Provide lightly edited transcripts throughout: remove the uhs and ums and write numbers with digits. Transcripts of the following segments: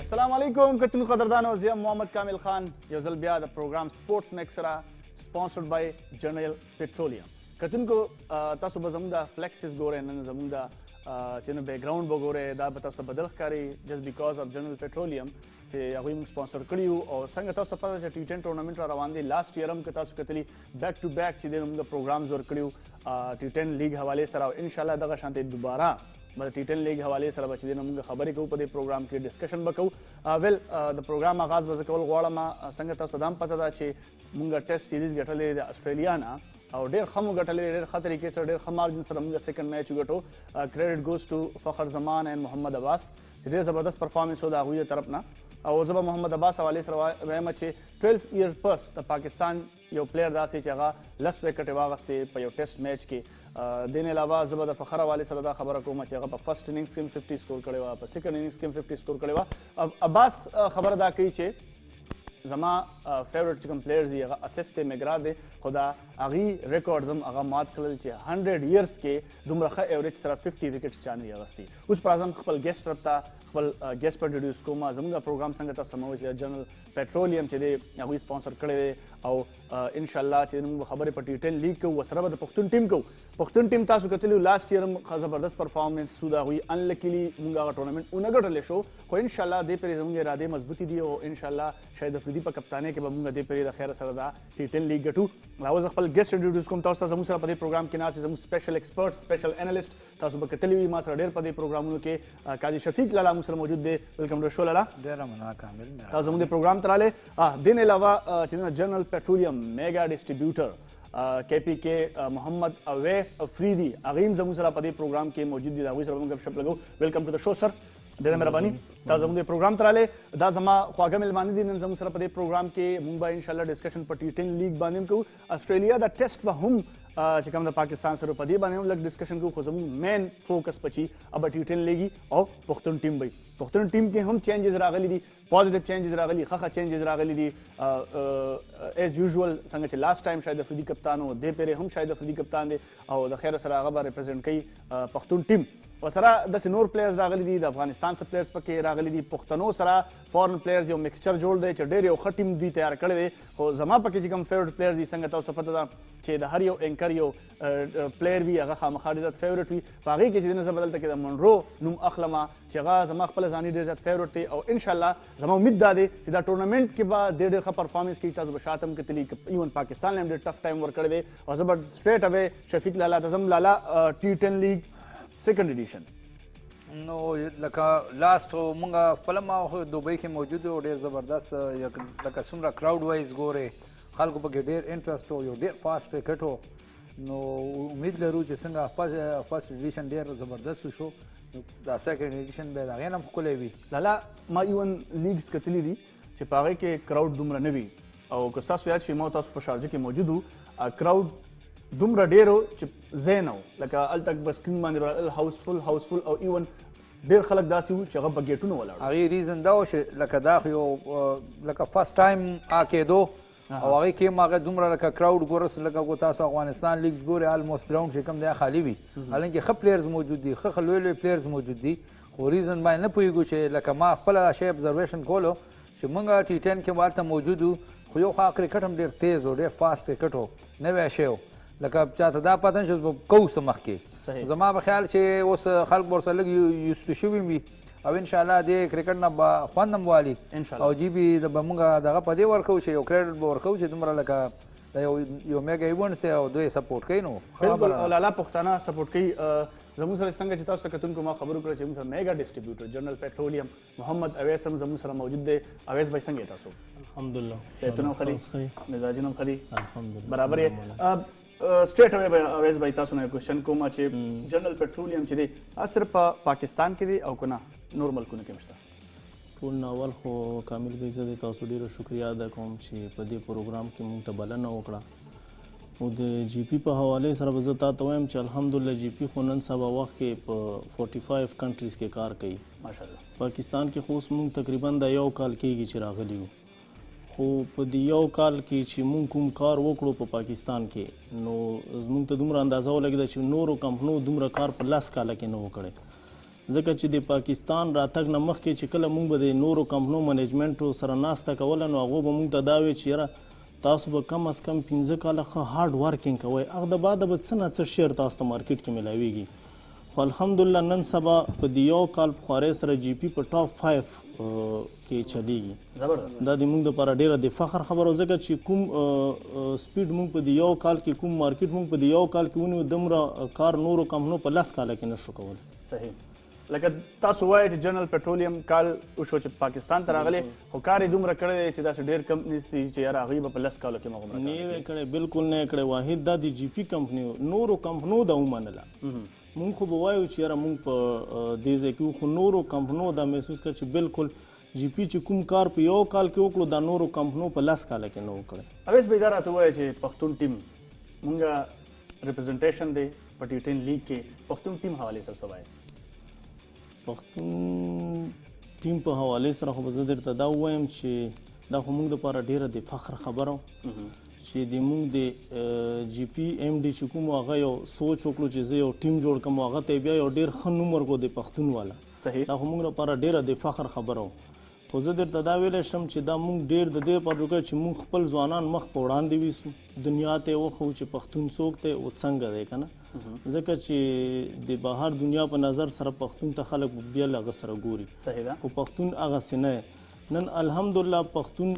السلام علیکم کتونکو قدردانو، زه یم محمد کامل خان، یو ځل بیا د پروګرام سپورټس میکس سره، sponsored by General Petroleum. کتونکو، تاسو به زموږ د flexes ګورئ، نن زموږ د چې نو background به ګورئ، دا به تاسو ته بدل ښکاري just because of General Petroleum چې هغوی موږ سپانسر کړي وو. او څنګه تاسو ته پته چې ټي 10 ټورنمنټ را روان دی، last year هم که تاسو کتلی، back to back چې دی موږ پروګرامز ورکړي وو ټي 10 لیګ حوالې سره، او انشاءالله دغه شانتې دوباره د ټي 10 لیګ حوالې سره به چې دی نو موږ خبرې کوو، په دې پروګرام کې discussion به کوو. Well، د پروګرام آغاز به زه کول غواړم. څنګه تاسو ته هم پته ده چې موږ test series ګټلې د اسټرالیا نه او ډېر ښه مو ګټلې، ډېر ښه طریقې سره، ډېر ښه margin سره موږ second match وګټو. Credit goes to Fakhar Zaman and Mohammad Abbas چې ډېر زبردست performance و د هغوی د طرف نه. او زه به محمد عباس حوالې سره وایم چې 12 years پس د پاکستان یو player داسې چې هغه 10 ویکټې واغستې په یو test match کې. دې نه علاوه زه به د فخر حوالې سره دا خبره کوم چې هغه په first innings کې هم 50 score کړې وه، په second innings کې هم 50 score کړې وه. عباس خبره دا کوي چې زما favourite چې کوم players دي هغه اصف دی، مګرا دی، خو دا هغې records هم هغه مات کړل چې 100 years کې دومره ښه average سره 50 wickets چا نه دي اخیستي. اوس پر اعظم خپل guest طرف ته خپل guest په introduce کوم. زموږ پروګرام څنګه تاسو سموي چې جنرال پیټرولیم چې دی هغوی سپانسر کړی دی، او انشاءالله چې موږ خبرې په ټي 10 لیګ کوو، ورسره به د پښتون ټیم کوو. پښتون ټیم تاسو کتلی، last year هم ښه زبردست performance و د هغوی. Unluckily موږ هغه ټورنمنټ ونه ګټلی شو، خو انشاءالله دې پرې زموږ ارادې مضبوطې دي او انشاءالله شاهد افریدي په کپتانۍ کې به موږ دې پرې د خیره سره دا ټي 10 لیګ ګټو. راوځه خپل guest introduce کوم تاسو ته. زموږ سره په دې پروګرام کې ناست زموږ special expert، special analyst، تاسو به کتلی وي ما سره ډېر په دې پروګرامونو کې، قاضي شفیق لالا موږ سره موجود دی. Welcome to show لالا. ډېره مننه کامل. تاسو زموږ دې پروګرام ته راغلئ. دې نه علاوه چې جنرال پیټرولیم mega distributor کې پی کې محمد اویس افریدي، هغه هم زموږ سره په دې پروګرام کې موجود دي، د هغوی سره به موږ ګپ شپ لګو. Welcome to the show sir، ډېره مهرباني تاسو زموږ دې پروګرام ته راغلئ. دا زما خواږه مېلمانه دي نن زموږ سره په دې پروګرام کې. موږ به انشاءالله discussion په ټي 10 لیګ باندې هم کوو، اسټرالیا د test به هم چې کوم د پاکستان سره په دې باندې هم لږ discussion کوو، خو زموږ main focus پچی اب ټي 10 لیګي او پښتون ټیم به. پښتون ټیم کې هم changes راغلي دي، positive changes راغلي، ښه ښه changes راغلي دي. As usual څنګه چې last time شاهد افریدي کپتان و، دې پېرې هم شاهد افریدي کپتان دی او د خیره سره هغه به represent کوي پښتون ټیم. ورسره داسې نور players راغلي دي، د افغانستان څخه players پکې راغلي دي، پښتنو سره foreign players، یو mixture جوړ دی چې ډېر یو ښه ټیم دوی تیار کړی دی. خو زما پکې چې کوم favourite players دي، څنګه تاسو پته ده چې د هر یو anchor یو player وي، هغه خامخا ډېر زیات favourite وي. په هغې کې چې نه زه به دلته کې د منرو نوم اخلم چې هغه زما خپله ځاني ډېر زیات favourite دی، او انشاءالله زما امید دا دی چې دا ټورنمنټ کې به ډېر ډېر ښه performance کوي. تاسو به شاته هم کتلي، even پاکستان له هم ډېر tough time ورکړی دی. او زه به straight away شفیق لالا ته ځم. لالا، ټي 10 لیګ second edition. نو لکه last مونږ خپله ما خو دوبۍ کې موجود و، ډېر زبردست، لکه څومره crowd wise ګورې خلکو پکې ډېر interest و، یو ډېر fast cricket و. نو امید لرو چې څنګه first edition ډېر زبردست شو، دا second edition به د هغې نه هم ښکلی وي. لالا، ما even leagues کتلي دي چې په هغې کې crowd دومره نه وي، او که ستاسو یاد شي ما تاسو په شارجه کې موجود وو، crowd دومره ډېر و چې ځای نه و، لکه هلته به screen باندې راتلل house full، house full، او even ډېر خلک داسې وو چې هغه په ګېټونو ولاړ وو. هغې reason دا و چې لکه دا خو یو لکه first time کېدو، او هغې کې هم هغه دومره لکه crowd ګوره، لکه کو تاسو افغانستان leagues ګورئ، almost ground چې کوم دی خالي وي، حالانکه ښه players موجود دي، ښه ښه لوی لوی players موجود دي، خو reason باندې نه پوهېږو چې لکه ما خپله دا شی observation کولو چې موږ ټي 10 کې به هلته موجود وو، خو یو خو کرکټ هم ډېر تیز و، ډېر fast cricket و، نوی شی و، لکه چاته دا پته نه شو چې کوو څه مخکې. زما په خیال چې اوس خلک به ورسره لږ used to شوي وي، او انشاءالله دې کرکټ نه به خوند هم والي. انشاءالله. او جی بي د به موږ دغه په دې ورکوو چې یو credit به ورکوو چې دومره لکه د یو mega event دی او دوی support کوي. نو ښه بالکل، خبره ده. او لالا پښتانه support کوي. زموږ سره څنګه چې تاسو ته کتونکو ما خبرو کړه چې موږ سره mega distributor جنرال پیټرولیم محمد اویس هم زموږ سره موجود دی. اویس بھائی، څنګه یې تاسو؟ الحمدلله. صحتونه هم ښه دي؟ تاسو ښه یې؟ مزاجونه هم ښه دي؟ الحمدلله. برابر یې. Straight away به اویس بھائی تاسو نه یو question کوم چې جنرال پیټرولیم چې دی صرف په پاکستان کې دی او که نه نور ملکونو کې هم شته؟ ټول نه اول خو کامل بھائی زه د تاسو ډېره شکریه ادا کوم چې په دې پروګرام کې مونږ ته بلنه وکړه. او د جی پی په حوالې سره به زه تا ته وایم چې الحمدلله جی پی خو نن سبا وخت کې په 45 countries کې کار کوي. ماشاءالله. پاکستان کې خو اوس مونږ تقریبا دا یو کال کېږي چې راغلي یو، خو په دې یو کال کې چې مونږ کوم کار وکړو په پاکستان کې، نو زمونږ ته دومره اندازه ولګېده چې نورو کمپنو دومره کار په 10 کاله کې نه و کړی. ځکه چې د پاکستان راتګ نه مخکې چې کله موږ به د نورو کمپنو منیجمنټو سره ناسته کوله، نو هغو به موږ ته دا وی چې یاره تاسو به کم از کم 5 کاله ښه hard working کوئ، هغه د بعده به څه نه څه share تاسو ته مارکیټ کې میلاویږي. خو الحمدلله نن سبا په دې یو کال په خوارۍ سره جی پي په top 5 کې چلیږي. زبردست. دا د موږ دپاره ډېره د فخر خبره، ځکه چې کوم speed موږ په دې یو کال کې، کوم مارکیټ موږ په دې یو کال کې ونیو، دومره کار نورو کمپنو په 10 کاله کې نشو کولی. صحیح. لکه تاسو وایئ چې جنرال پټرولیم کال وشو چې پاکستان ته راغلی، خو کار یې دومره کړی دی چې داسې ډېر کمپنیز دي چې یاره هغوی به په 10 کالو کې مغمره نه دی کړی. بالکل نه یې کړی. واحد دا د جی پي کمپنیو، نورو کمپنو دا ومنله. مونږ خو به وایو چې یاره مونږ په دې ځای کې وو، خو نورو کمپنو دا محسوس کړه چې بالکل جی پي چې کوم کار په یو کال کې وکړو، دا نورو کمپنو په 10 کاله کې نه وکړی. اویس بھائی، دا راته ووایه چې پښتون ټیم مونږ representation دی په ټي 10 لیګ کې، پښتون ټیم حوالې سره څه وایې؟ پښتون ټیم په حوالې سره خو به زه درته دا ووایم چې دا خو موږ دپاره ډېره د فخر خبره چې د موږ د جی پي ایم ډي چې کوم هغه یو سوچ وکړو چې زه یو ټیم جوړ کړم، هغه ته یې بیا یو ډېر ښه نوم ورکړو د پښتون والا. صحیح. دا خو موږ لپاره ډېره د فخر خبره وه. خو زه درته دا ویلی شم چې دا موږ ډېر د دې لپاره جوړ کړی چې موږ خپل ځوانان مخ په وړاندې ویسو، دنیا ته یې وښیو چې پښتون څوک دی او څنګه دی که نه، ځکه چې د بهر دنیا په نظر سره پښتون ته خلک بیا له هغه سره ګوري. صحیح ده. خو پښتون هغسې نه دی. نن الحمدلله پښتون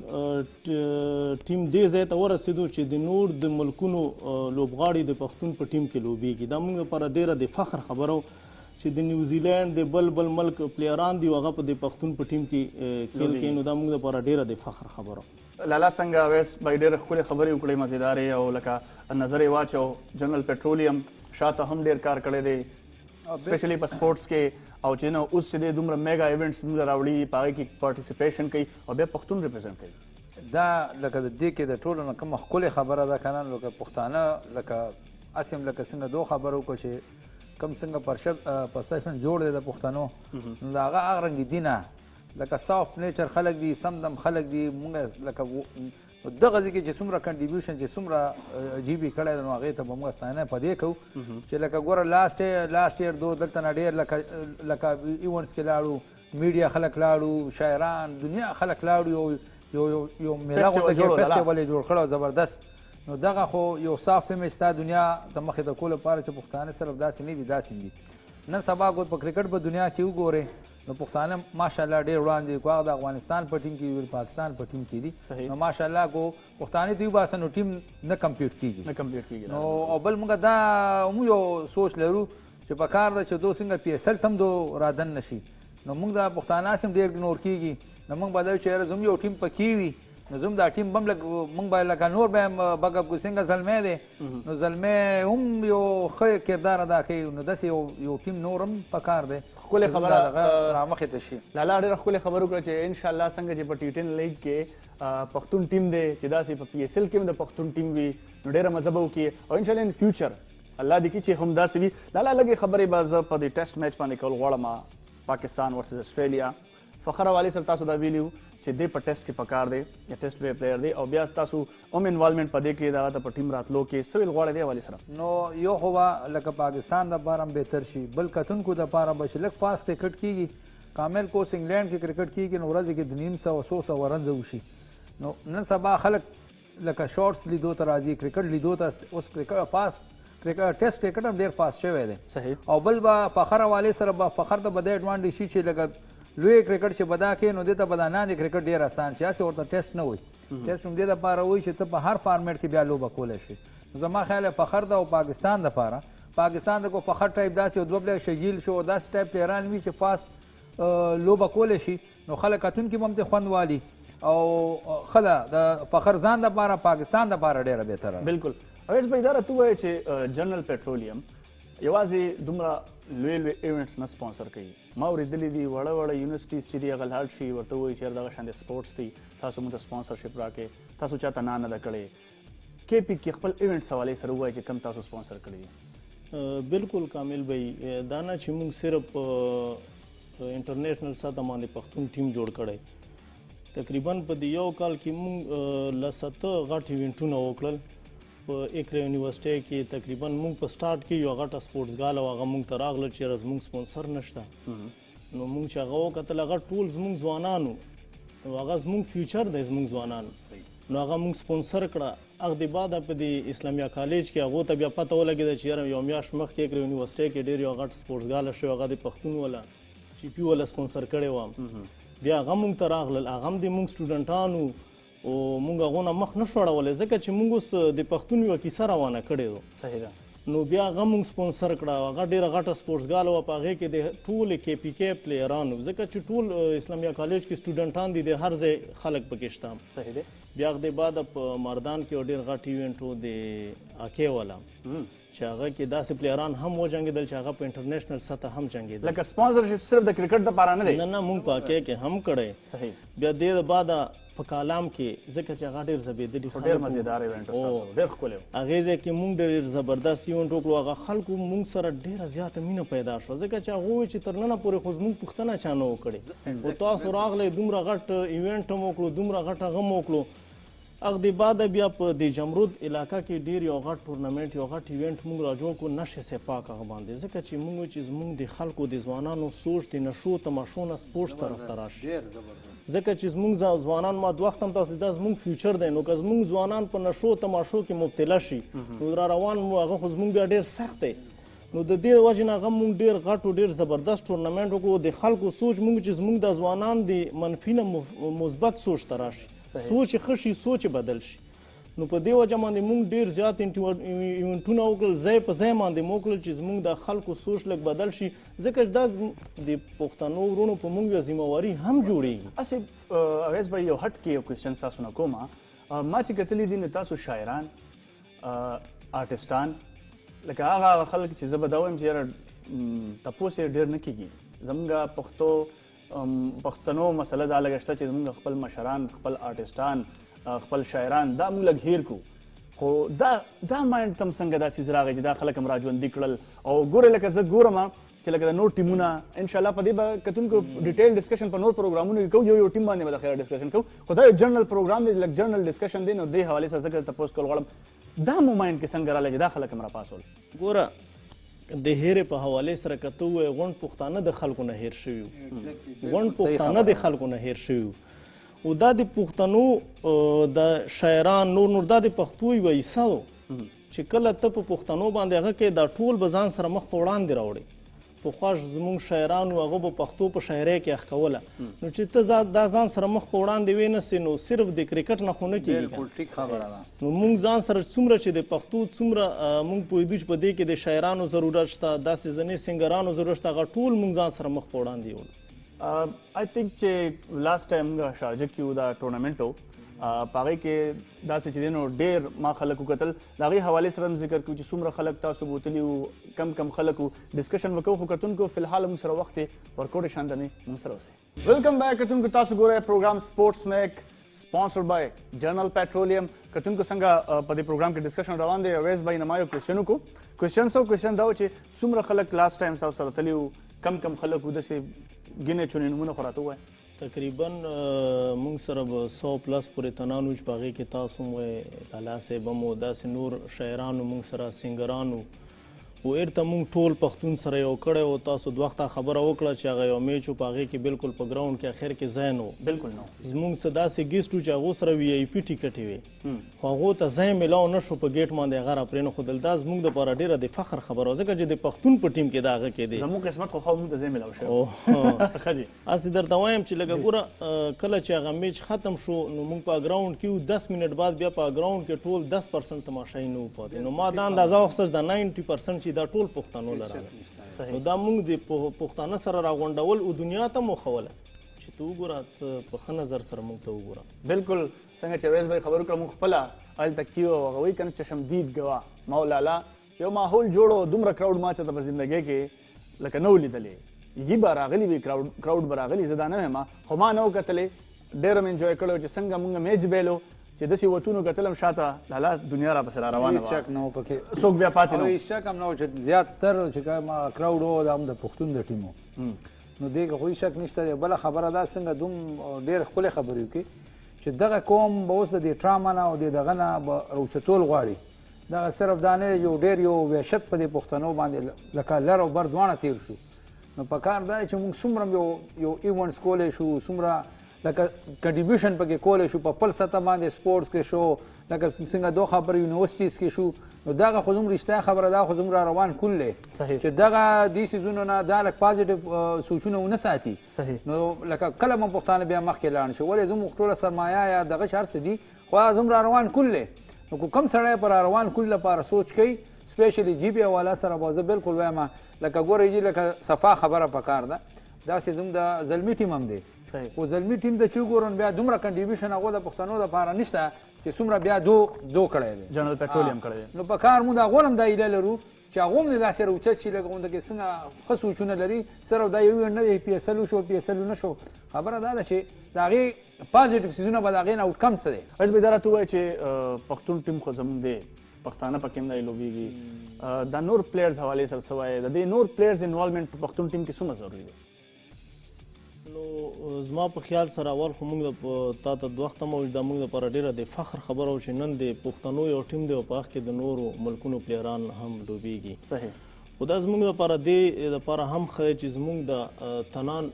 ټیم دې ځای ته ورسېدو چې د نور د ملکونو لوبغاړي د پښتون په ټیم کې لوبېږي. دا موږ لپاره ډېره د فخر خبره چې د نیوزیلینډ د بل بل ملک پلیران دي هغه په د پښتون په ټیم کې کھیل کوي، نو دا موږ لپاره ډېره د فخر خبره. لالا څنګه اویس بھائی ډېره ښکلې خبرې وکړې، مزیدارې، او لکه نظر یې واچو. جنرال پټرولیم شاته هم ډېر کار کړی دی، specially په sports کې، او چې نو اوس چې دی دومره mega events موږ راوړي، په هغې کې participation کوي او بیا پښتون represent کوي. دا لکه د دې کې د ټولو نه کومه ښکلې خبره ده که نه، لکه پښتانه لکه هسې هم لکه څنګه دوه خبرو وکړو چې کوم څنګه perception جوړ دی د پښتنو، نو د هغه هغه رنګ دي نه، لکه soft nature خلک دي، سم دم خلک دي. مونږ لکه دغه ځای کې چې څومره contribution چې څومره جی بي کړی دی، نو هغې ته به موږ ستاینه په دې کوو چې لکه ګوره last year دو دلته نه ډېر لکه events کې لاړو، میډیا خلک لاړو، شاعران، دنیا خلک لاړو، یو یو میله غونډه کې festival یې جوړ کړی زبردست. نو دغه خو یو soft image ستا دنیا ته مخې ته کولو لپاره چې پښتانه صرف داسې نه دي، داسې دي. نن سبا ګور په کرکټ په دنیا کې وګورئ نو پښتانه ماشاءالله ډېر وړاندې دي، هغه د افغانستان په ټیم کې دي، پاکستان په ټیم کې دي. نو ماشاءالله کو پښتانه ته وباسه نو ټیم نه compete کېږي، نه compete کېږي. نو او بل موږ دا هم یو سوچ لرو چې په کار ده چې دو څنګه پي ایس ایل ته هم دو رادن نه شي. نو موږ دا پښتانه هسې هم ډېر ignore کېږي، نو موږ به دا وایو چې یاره زموږ یو ټیم پکې وي، نو زموږ دا ټیم به هم لږ موږ به لکه نور به هم بګ اپ کړو. څنګه زلمی دی، نو زلمی هم یو ښه کردار ادا کوي، نو داسې یو ټیم نور هم په کار دی. ښکلې خبره رامخې ته شي. لالا ډېره ښکلې خبره وکړه چې انشاءالله څنګه چې په ټي 10 لیګ کې پښتون ټیم دی، چې داسې په پي ایس ایل کې هم د پښتون ټیم وي، نو ډېره مزه به وکړي، او انشاءالله in future الله دې کړي چې هم داسې وي. لالا لږې خبرې به زه په دې test match باندې کول غواړم، پاکستان versus اسټرالیا. فخر حوالې سره تاسو دا ویلي وو چې دی په test کې پکار دی، یا test لوی player دی، او بیا تاسو هم involvement په دې کې دغه ته په ټیم راتلو کې څه ویل غواړئ دې حوالې سره؟ نو یو خو به لکه پاکستان دپاره هم بهتر شي، بل کتونکو دپاره به چې لږ fast کرکټ کېږي. کامل کوس انګلینډ کې کرکټ کېږي، نو ورځې کې د 250 څو سوه رنزه وشي. نو نن سبا خلک لکه shorts لیدو ته راځي، کرکټ لیدو ته. اوس کرکټ fast کرکټ test کرکټ هم ډېر fast شوی دی. او بل به فخر حوالې سره به فخر ته به دا advantage شي چې لکه لوی کرکټ چې به دا کوې، نو دې ته به دا لاندې کرکټ ډېر اسان شي، هسې ورته test نه وایي. test هم دې دپاره وایي چې ته په هر format کې بیا لوبه کولی شې. نو زما خیال دی فخر ده او پاکستان دپاره، پاکستان د کو فخر ټایپ داسې یو دوه player شجیل شو، داسې ټایپ پلیران وي چې fast لوبه کولی شي، نو خلک کتونکي به هم ترې خوند والي، او ښه ده د فخر ځان دپاره، پاکستان دپاره ډېره بهتره ده. بالکل. اویس بھائی، دا راته ووایه چې جنرال پټرولیم یوازې دومره لوی لوی events نه سپانسر کوي، ما اورېدلي دي وړه وړه universities چې دي هغه لاړ شي ورته ووایي چې یاره دغه شان د sports دی، تاسو موږ ته sponsorship راکړئ، تاسو چاته نا نه ده کړې. کې پي کې خپل events حوالې سره ووایي چې کوم تاسو سپانسر کړي دي. بالکل کامل بھائی، دا نه چې موږ صرف international سطح باندې پښتون ټیم جوړ کړی، تقریبا په دې یو کال کې موږ لس اته غټ ایونټونه وکړل. په اقرا یونیورسټۍ کې تقریبا موږ په سټارټ کې یو غټه سپورټس ګاله وه، هغه موږ ته راغله چې یاره زموږ سپونسر نشته. نو موږ چې هغه وکتل، هغه ټول زموږ ځوانان وو، نو هغه زموږ future دی، زموږ ځوانان، نو هغه موږ سپونسر کړه. هغه د بعده په دې اسلامیه کالج کې هغو ته بیا پته ولګېده چې یاره یو میاشت مخکې اقرا یونیورسټۍ کې ډېر یو غټ سپورټس ګاله شوی، هغه د پښتون والا چې پی والا سپونسر کړی وه. بیا هغه موږ ته راغلل، هغه هم د موږ سټوډنټان وو او موږ هغو نه مخ نه شو اړولی، ځکه چې موږ اوس د پښتون یوه کیسه روانه کړې ده. صحیح ده. نو بیا هغه موږ سپونسر کړه، هغه ډېره غټه سپورټس ګاله وه، په هغې کې د ټولې کې پي کې پلیران وو، ځکه چې ټول اسلامیه کالج کې سټوډنټان دي، د هر ځای خلک پکې شته. صحیح دی. بیا هغه د بعده په مردان کې یو ډېر غټ event و د هاکي والا، چې هغه کې داسې پلیران هم وجنګېدل چې هغه په international سطح هم جنګېدل. لکه sponsorship صرف د کرکټ دپاره نه دی؟ نه نه، موږ په هاکي کې هم کړی. صحیح. بیا دې د بعده په کالام کې، ځکه چې هغه ډېر زبېدلي خو خلک ډېر وو. مزیدار event و ستاسو، ډېر ښکلی و. هغې ځای کې موږ ډېر زبردست event وکړو، هغه خلکو موږ سره ډېره زیاته مینه پیدا شوه، ځکه چې هغه وویل چې تر ننه پورې خو زموږ پوښتنه چا نه وه کړې، خو تاسو راغلی دومره غټ event هم وکړو، دومره غټ هغه هم وکړو. هغه د بعده بیا په د جمرود علاقه کې ډېر یو غټ tournament، یو غټ event موږ را جوړ کړو، نشې سپاک هغه باندې، ځکه چې موږ چې زموږ د خلکو د ځوانانو سوچ د نشو تماشو نه سپورټس طرف ته راشي، ځکه چې زموږ ځوانان، ما دوه وخت هم تاسو دا زموږ future دی، نو که زموږ ځوانان په نشو تماشو کې مبتلا شي، نو را روان مو هغه خو زموږ بیا ډېر سخت دی. نو د دې وجې نه هغه موږ ډېر غټ او ډېر زبردست tournament وکړو. د خلکو سوچ موږ چې زموږ د ځوانان د منفي نه مثبت سوچ ته راشي، سوچ یې ښه شي، سوچ یې بدل شي. نو په دې وجه باندې موږ ډېر زیات event ونه وکړل، ځای په ځای باندې مو وکړل چې زموږ د خلکو سوچ لږ بدل شي، ځکه چې دا د پښتنو وروڼو په موږ یوه ذمهواري هم جوړېږي. هسې اویس بھائی یو هټ کې یو question تاسو نه کوم، ما چې کتلي دي نو تاسو شاعران، آرټسټان، لکه هغه خلک چې زه به دا وایم چې یاره تپوس یې ډېر نه کېږي. زموږ پښتنو مسله دا لږه شته چې زموږ خپل مشران، خپل آرټسټان، خپل شاعران دا موږ لږ هېر کړو، خو دا mind ته هم څنګه دا څیز راغی چې دا خلک هم را ژوندي کړل؟ او ګورې لکه زه ګورم چې لکه د نور ټیمونه انشاءالله په دې به کتونکو detail discussion په نور پروګرامونو کې کوو، یو یو ټیم باندې به د خیره discussion کوو، خو دا یو general پروګرام دی، لږ general discussion دی، نو دې حوالې سره ځکه تپوس کول غواړم دا مو mind کې څنګه راغلی چې دا خلک هم راپاڅول؟ ګوره د هېرې په حوالې سره که ته ووایې غونډ پښتانه د خلکو نه هېر شوي وو، غونډ پښتانه د خلکو نه هېر شوي وو، او دا د پښتنو د شاعران نور نور دا د پښتو یوه حصه وو چې کله ته په پښتنو باندې هغه کې دا ټول به ځان سره مخ په وړاندې راوړې. پخوا زموږ شاعران وو، هغه به پښتو په شاعرۍ کې اخکوله، نو چې ته دا ځان سره مخ په وړاندې وینسې نو صرف د کرکټ نه خو نه کېږي. بالکل ټیک خبره ده. نو موږ ځان سره څومره چې د پښتو څومره موږ پوهېدو چې په دې کې د شاعرانو ضرورت شته، داسې ځینې سنګرانو ضرورت شته، هغه ټول موږ ځان سره مخ په وړاندې یوړو. I think چې last time موږ شارجه کې وو دا tournament و، په هغې کې داسې چې دی نو ډېر ما خلک وکتل، د هغې حوالې سره هم ذکر کړو چې څومره خلک تاسو بوتلي وو، کم کم خلک وو، discussion وکړو. خو کتونکو فی الحال موږ سره وخت دی، ورکوټ شان ته موږ سره اوسئ. Welcome back کتونکو، تاسو ګورئ پروګرام سپورټس میک sponsored by General Petroleum. کتونکو څنګه په دې پروګرام کې discussion روان دی. اویس بھائی نه ما یو question وکړو، question څه و؟ question دا و چې څومره خلک last time تاسو سره تللي وو، کم کم خلک وو، داسې ګینې چونې نومونه خو راته ووایه. تقریباً موږ سره به 100 plus پورې تنان وو چې په هغې کې تاسو هم وئ، لالا صاحب هم و، داسې نور شاعران وو موږ سره، سنګران وو، او ارته موږ ټول پښتون سره یو کړی و. تاسو د وخته خبره وکړه چې هغه یو match و، په هغې کې بالکل په ground کې اخر کې ځای نه و. بالکل نه و. زموږ څه داسې guest وو چې هغو سره VIP ټیکټې وې، خو هغو ته ځای میلاو نه شو، په gate باندې هغه را پرېنښودل. دا زموږ دپاره ډېره د فخر خبره وه، ځکه چې د پښتون په ټیم کې دا هغه کېدی. زموږ قسمت خو ښه و، موږ ته ځای میلاو شوی. ښه جي. هسې درته وایم چې لکه ګوره کله چې هغه match ختم شو نو موږ په ground کې وو، 10 منټ بعد بیا په ground کې ټول 10% تماشایي نه وو پاتې. نو ما دا اندازه واخیسته چې دا 90% چې دا ټول پښتنو له راغلل. نو دا موږ د پښتانه سره راغونډول او دنیا ته مو ښوله چې ته وګوره، ته په ښه نظر سره موږ ته وګوره. بالکل څنګه چې اویس بھائی خبر وکړه، موږ خپله هلته کیو او هغه وایي که نه چشمدید ګواه مولالا یو ماحول جوړو، دومره crowd ما چاته په زندګۍ کې لکه نه و لیدلی. یي به راغلي وي، crowd به راغلي، زه دا نه وایم، خو ما نه و کتلی. ډېر مې enjoy کړی و چې څنګه موږ match بایلو، چې داسې وتونو کتلم شاته لالا دنیا را پسې را روانه هیڅ وه. شک نه و پکې، څوک بیا پاتې نه و. او هیڅ شک هم نه و چې زیاتر چې کوم crowd و دا هم د پښتون د ټیم و. نو دې کې خو هیڅ شک نشته دی. بله خبره دا څنګه دوم ډېر ښکلې خبرې وکړي چې دغه قوم به اوس د دې trauma نه او د دغه نه به راوچتول غواړي. دغه صرف دا نه یو ډېر یو وحشت په دې پښتنو باندې لکه لر او بر دواړه تېر شو. نو په کار دا دی چې موږ څومره یو events کولی شو، څومره لکه contribution پکې کولی شو په خپل سطح باندې، sports کې شو، لکه څنګه دوه خبرې universities کې شو. نو دغه خو زموږ رښتیا خبره ده، خو زموږ را روان کول دی چې دغه دې څیزونو نه دا لږ positive سوچونه ونه ساتي. نو لکه کله به پښتانه بیا مخکې لاړ شي، ولې زموږ ټوله سرمایه یا دغه هر څه دي، خو هغه زموږ را روان کول دی. نو که کوم سړی پر روان کول لپاره سوچ کوي، specially جی پي والا سره به زه بالکل وایم، لکه ګورئ جي لکه صفا خبره پکار ده. داسې زموږ د زلمي ټیم هم دی، خو زلمي ټیم ته چې وګورو بیا دومره contribution هغو د پښتنو دپاره نشته چې څومره بیا دو کړی دی، جنرال پټرولیم کړی دی. نو په کار موږ د هغو هم دا هیله لرو چې هغو هم دې داسې راوچت شي، لکه غونډه کې څنګه ښه سوچونه لري، صرف دا یو نه دی پي ایس ال وشو پي ایس ال نه شو. خبره دا ده چې د هغې positive څیزونه به د هغې نه outcome څه دی. اوس به دا راته ووایه چې پښتون ټیم خو زموږ دی، پښتانه پکې هم دی لوبېږي، دا نور players حوالې سره څه وایې؟ د دې نور players involvement په پښتون ټیم کې څومره ضروري دی؟ نو زما په خیال سره اول خو موږ تا ته د وخته موجود دا موږ لپاره ډېره د فخر خبره وه چې نن د پښتنو یو ټیم دی او په هغه کې د نورو ملکونو player ان هم لوبېږي. صحیح. خو دا زموږ لپاره دې لپاره هم ښه دی چې زموږ د تنان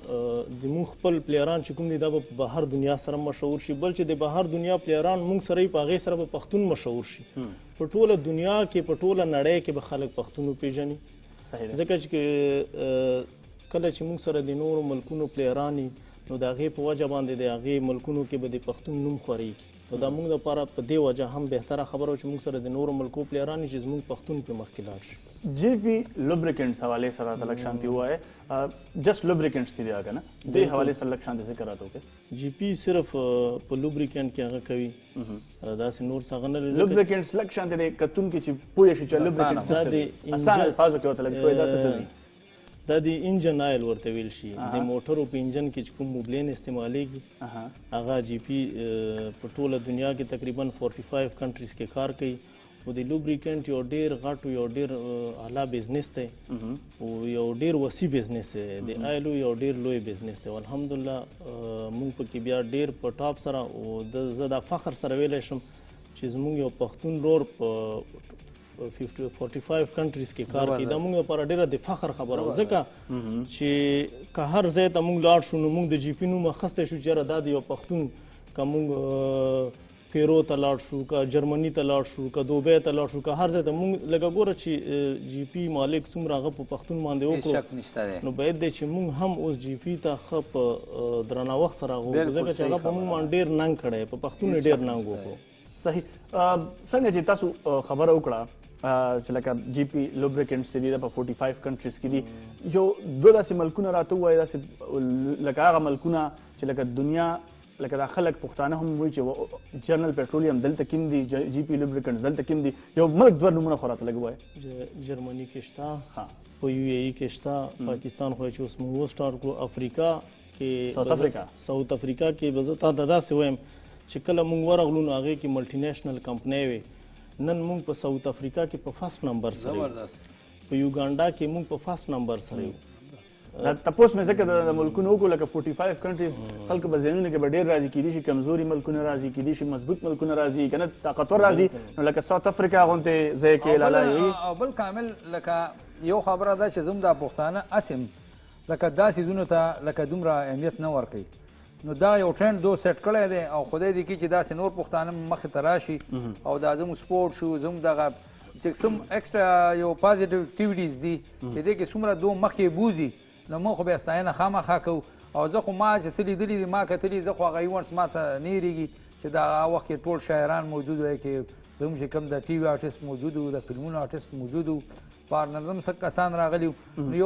زموږ خپل player ان چې کوم دي دا به په بهر دنیا سره مشهور شي، بل چې د بهر دنیا player ان موږ سره یې په هغې سره به پښتون مشهور شي. په ټوله دنیا کې په ټوله نړۍ کې به خلک پښتون وپېژني. ځکه چې کله چې موږ سره د نورو ملکونو player ان وي نو د هغې په وجه باندې د هغې ملکونو کې به د پښتون نوم خورېږي. نو دا موږ لپاره په دې وجه هم بهتره خبره وه چې موږ سره د نورو ملکو player ان وي چې زموږ پښتون پرې مخکې لاړ شي. جی پی لوبریکنټس حوالې سره راته لږ شانتي ووایه، just lubricants دي دا که نه، دې حوالې سره لږ شانتي ذکر راته وکړې. جی پی صرف په lubricant کې هغه کوي، داسې نور څه هغه نه لري. lubricants لږ شانتي دی کتونکي چې پوه شي چې lubricants څه دي، اسانه الفاظو کې ورته لږ پوه دا څه دي. دا د engine oil ورته ویل شي. د موټرو په انجن کې چې کوم موبلین استعمالېږي هغه جی پی په ټوله دنیا کې تقریبا 45 countries کې کار کوي. او د lubricant یو ډېر غټ یو ډېر اعلی business دی او یو ډېر وسیع business دی، د oil و یو ډېر لوی business دی. الحمدلله موږ پکې بیا ډېر په top سره او زه دا فخر سره ویلی شم چې زموږ یو پښتون ورور په 45 countries کې کار کوي. دا موږ لپاره ډېره د فخر خبره وه، ځکه چې که هر ځای ته موږ لاړ شو نو موږ د جی پي نوم اخیستی شو چې یاره دا د یو پښتون، که موږ پیرو ته لاړ شو، که جرمني ته لاړ شو، که دوبۍ ته لاړ شو، که هر ځای ته موږ لکه ګوره چې جی پي مالک څومره هغه په پښتون باندې وکړو، نو باید دی چې موږ هم اوس جی پي ته ښه په درناوښت سره هغه وکړو، ځکه چې هغه په موږ باندې ډېر ننګ کړی، په پښتون یې ډېر ننګ وکړو. صحیح. څنګه چې تاسو خبره وکړه چې لکه جی پی lubricants دي دا په 45 countries کې دي، یو دوه داسې ملکونه راته ووایه، داسې لکه هغه ملکونه چې لکه دنیا لکه دا خلک پښتانه هم وایي چې جنرال پټرولیم دلته کوم دي، جی پی lubricants دلته کوم دي، یو ملک دوه نومونه خو راته لږ ووایه. جرمني کې شته، په یو ای کې شته، پاکستان خو چې اوس موږ سټارټ کړو، افریقا کې، ساوت افریقا کې به زه تا ته داسې وایم چې کله موږ ورغلو نو هغې کې multinational کمپنۍ وې. نن موږ په ساوت افریقا کې په first number سره یو، په یوګانډا کې موږ په first number سره یو. دا تپوس مې ځکه د ملکونو وکړو، لکه 45 countries خلکو په ذهنونو کې به ډېر راځي، کېدای شي کمزوري ملکونه راځي، کېدای شي مضبوط ملکونه راځي، که نه طاقتور راځي. نو لکه ساوت افریقا غونتې ځای کې لالا وي. او بل کامل لکه یو خبره ده چې زموږ دا پښتانه اسم لکه دا څیزونو ته لکه دومره اهمیت نه ورکوي. نو دا یو ټرند دو سیټ کړی دی او خدای دې کړي چې داسې نور پښتانه مخې ته راشي او دا زموږ sport شو، زموږ دغه چې څوم extra یو positive activities دي چې دې کې څومره دو مخکې بوځي، نو موږ خو بیا ستاینه خامخا کوو. او زه خو ما چې څه لیدلي دي، ما کتلي، زه خو هغه events ما ته نه هېرېږي چې دا هغه وخت کې ټول شاعران موجود وای، کې زموږ چې کوم د ټي وي آرټسټ موجود و، د فلمونو آرټسټ موجود و، foreigner هم څه کسان راغلي وو. نو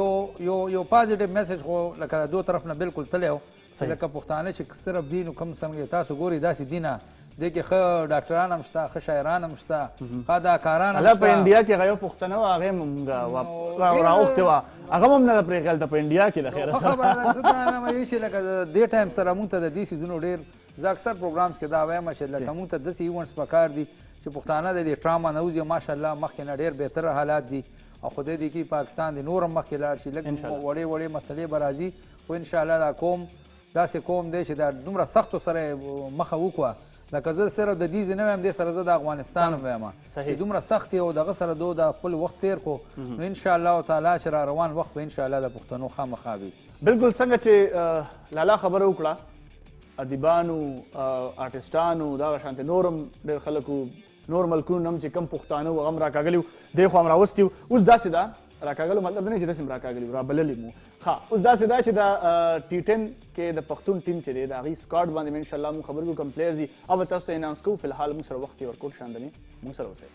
یو positive message خو لکه د دوه طرف نه بالکل تللی و. لکه پښتانه چې صرف دي نو کوم څنګه تاسو ګورئ داسې دي نه، دې کې ښه ډاکټران هم شته، ښه شاعران هم شته، ښه اداکاران هم هله په شته. انډیا کې هغه یو پښتنه وه، هغې مونږ راغوښتې وه، هغه هم نه ده پرېښې هلته په انډیا کې د خیره ښه سره. خبره ده. زه دا وایم چې لکه دې ټایم سره مونږ ته د دې څیزونو ډېر، زه اکثر programs کې دا وایم چې لکه مونږ ته داسې events پکار دي چې پښتانه د دې trauma نه وځي. ماشاءالله مخکې نه ډېر بهتره حالات دي او خدای دې کړي پاکستان دې نور هم مخکې لاړ شي. لږ وړې وړې مسلې به راځي، خو انشاءالله دا قوم داسې قوم دی چې دا دومره سختو سره یې مخه وکړه. لکه زه صرف د دې نه وایم، دې سره زه د افغانستان هم وایم چې دومره سخت او دغه سره دو د خپل وخت تیر کو، نو ان شاء الله تعالی چې را روان وخت به ان شاء الله د پښتنو خامخا وي. بالکل څنګه چې لالا خبره وکړه، ادیبانو، آرټسټانو، دغه شانتې نور هم ډېر خلکو، نور ملکونو هم چې کم پښتانه وو هغه هم راکاږلي وو، دې خوا هم راوستي وو. اوس داسې ده، راکاږلو مطلب نه چې داسې هم راکاږلي وو، رابللي مو. ښه، اوس داسې ده چې د ټي 10 کې د پښتون ټیم چې دی د هغې سکواډ باندې به انشاءالله موږ خبرې کوو، کوم پلیئرز دي او به تاسو ته اناونس کوو. فی الحال موږ سره وخت یې ورکول شاندنې، موږ سره اوسئ.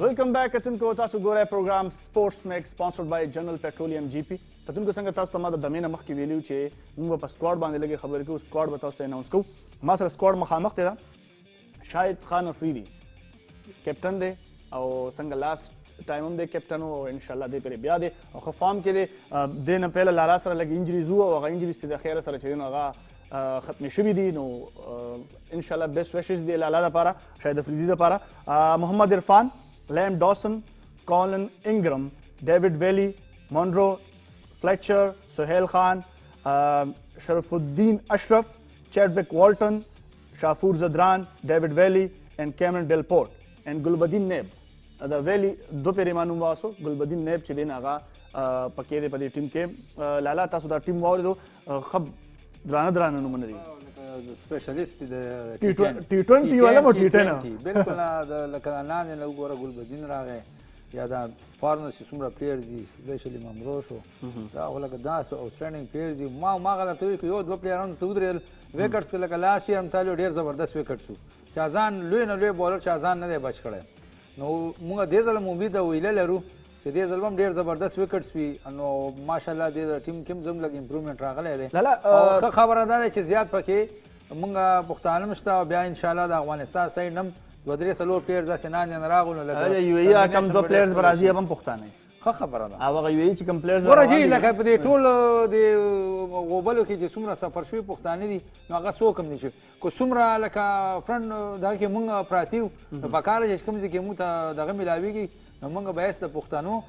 ویلکم بیک کتونکو، تاسو ګورئ پروګرام سپورټس میک سپانسرډ بای جنرال پیټرولیم جی پی. کتونکو څنګه تاسو ته ما د دمې نه مخکې ویلي وو چې موږ به په سکواډ باندې لږې خبرې کوو، سکواډ به تاسو ته اناونس کوو. ما سره سکواډ مخامخ دی، ده شاهد خان افریدي کپټن دی او څنګه لاست ټایم هم دی کپټن و او انشاءالله دې پرې بیا دی او ښه فارم کې دی. دې نه پهله لالا سره لږ انجریز وو او هغه انجریز چې د خیره سره چې دی نو هغه ختمې شوي دي، نو انشاءالله بیسټ ویشز دی لالا دپاره، شاهد افریدي دپاره. محمد عرفان، لیم ډاسن، کالن انګرم، ډیوډ ویلی، مونرو فلیچر، سهیل خان، شرف الدین اشرف، چیډوک والټن، شافور زدران، ډیوډ ویلی اینڈ کیمرن ډیلپورټ اینڈ ګلبدین نیب. د ویلی دو پیرې ما نوم واسو، ګلبدین نیب چې دی نو هغه پکې دی په دې ټیم کې. لالا تاسو دا ټیم واورېدو، ښه درانه درانه نومونه دي. سپیشلیست د ټي 20 والا مو ټي 10. بالکل، لکه لاندې نه وګوره ګلبدین راغی، یا دا فارنرز چې څومره پلیئرز دي، سپیشلی ممرو شو، دا خو لکه داسې اوټسټینډینګ پلیئرز دي. ما غلطه وي که یو دوه پلیئرانو ته ودرېدل ویکټس کې، لکه لاست یې هم تالیو ډېر زبردست ویکټس وو، چا ځان لوی نه لوی بالر چا ځان نه دی بچ کړی. نو موږ دې ځل هم امید او هیله لرو چې دې ځل هم ډېر زبردست ویکټس وي. نو ماشاءالله دې ټیم کې هم زموږ لږ امپروومنټ راغلی دی. او ښه خبره دا ده چې زیات پکې موږ پښتانه هم شته، او بیا انشاءالله د افغانستان سایډ هم دوه درې څلور پلیئرز داسې لاندې نه راغلو، لکه یو ای کم دوه پلیئرز به راځي، هم پښتانه. ښه خبره ده. او هغه یو ای چې کوم پلیئرز ګوره جي، لکه په دې ټول دې غوبلو کې چې څومره سفر شوي پښتانه دي، نو هغه څوک هم نه شي. که څومره لکه فرنټ دغه کې موږ پراته یو، نو پکار ده چې کوم ځای کې موږ ته دغه میلاویږي، نو موږ به د پښتنو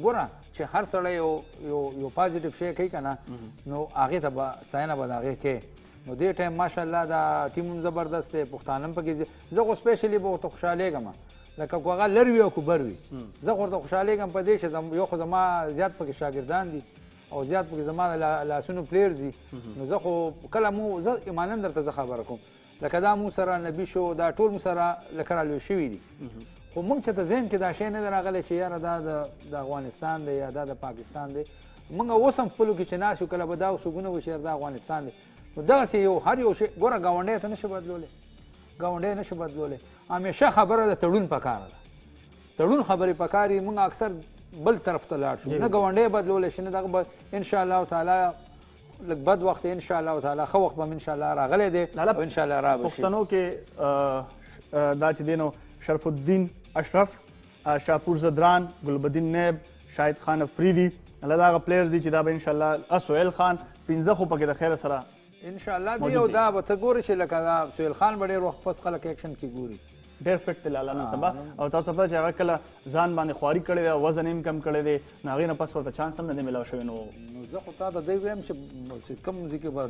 ګوره چې هر سړی یو یو یو پازیټیو شی کوي که نه، نو هغې ته به ستاینه به د هغې کوي. نو دې ټایم ماشاءالله دا ټیم هم زبردست دی، پښتانه هم پکې. زه خو سپیشلي به ورته خوشحالېږم، لکه که هغه لر وي او که بر وي، زه خو ورته خوشحالېږم په دې چې یو خو زما زیات پکې شاګردان دي او زیات پکې زما د لاسونو پلیئرز دي. نو زه خو کله مو زه ایماناً درته زه خبره کوم، لکه دا مو سره نبي شو، دا ټول مو سره لکه رالوی شوي دي، خو موږ چې ته ذهن کې دا شی نه دی راغلی چې یاره دا د افغانستان دی یا دا د پاکستان دی. موږ اوس هم خپلو کې چې ناست یو، کله به دا اوسوګونه وي چې یاره دا افغانستان دی. نو دغسې یو هر یو شی ګوره ګاونډی ته نه شي بدلولی، ګاونډی نه شي بدلولی. همیشه خبره د تړون پکار ده، تړون خبرې پکار دي. موږ اکثر بل طرف ته لاړ شو، نه ګاونډی بدلولی شي، نه دغه به انشاءالله تعالی لږ بد وخت دی، انشاءالله تعالی ښه وخت به هم انشاءالله راغلی دی او انشاءالله را به شي. پښتنو کې دا چې دی نو شرف الدین اشرف، شاپور زدران، ګلبدین نیب، شاهد خان افریدي، الله دا هغه پلیئرز دي چې دا به انشاءالله سهیل خان پنځه خو پکې د خیره سره انشاءالله دی. او دا به ته ګورې چې لکه دا سهیل خان به ډېر وخت پس خلک اکشن کې ګوري، ډېر فټ دی لالا نن سبا. او تاسو پته چې هغه کله ځان باندې خواري کړې ده، وزن یې هم کم کړی دی، نو هغې نه پس ورته چانس هم نه دی میلاو شوی. نو زه خو تا ته دی وایم چې کوم ځای کې به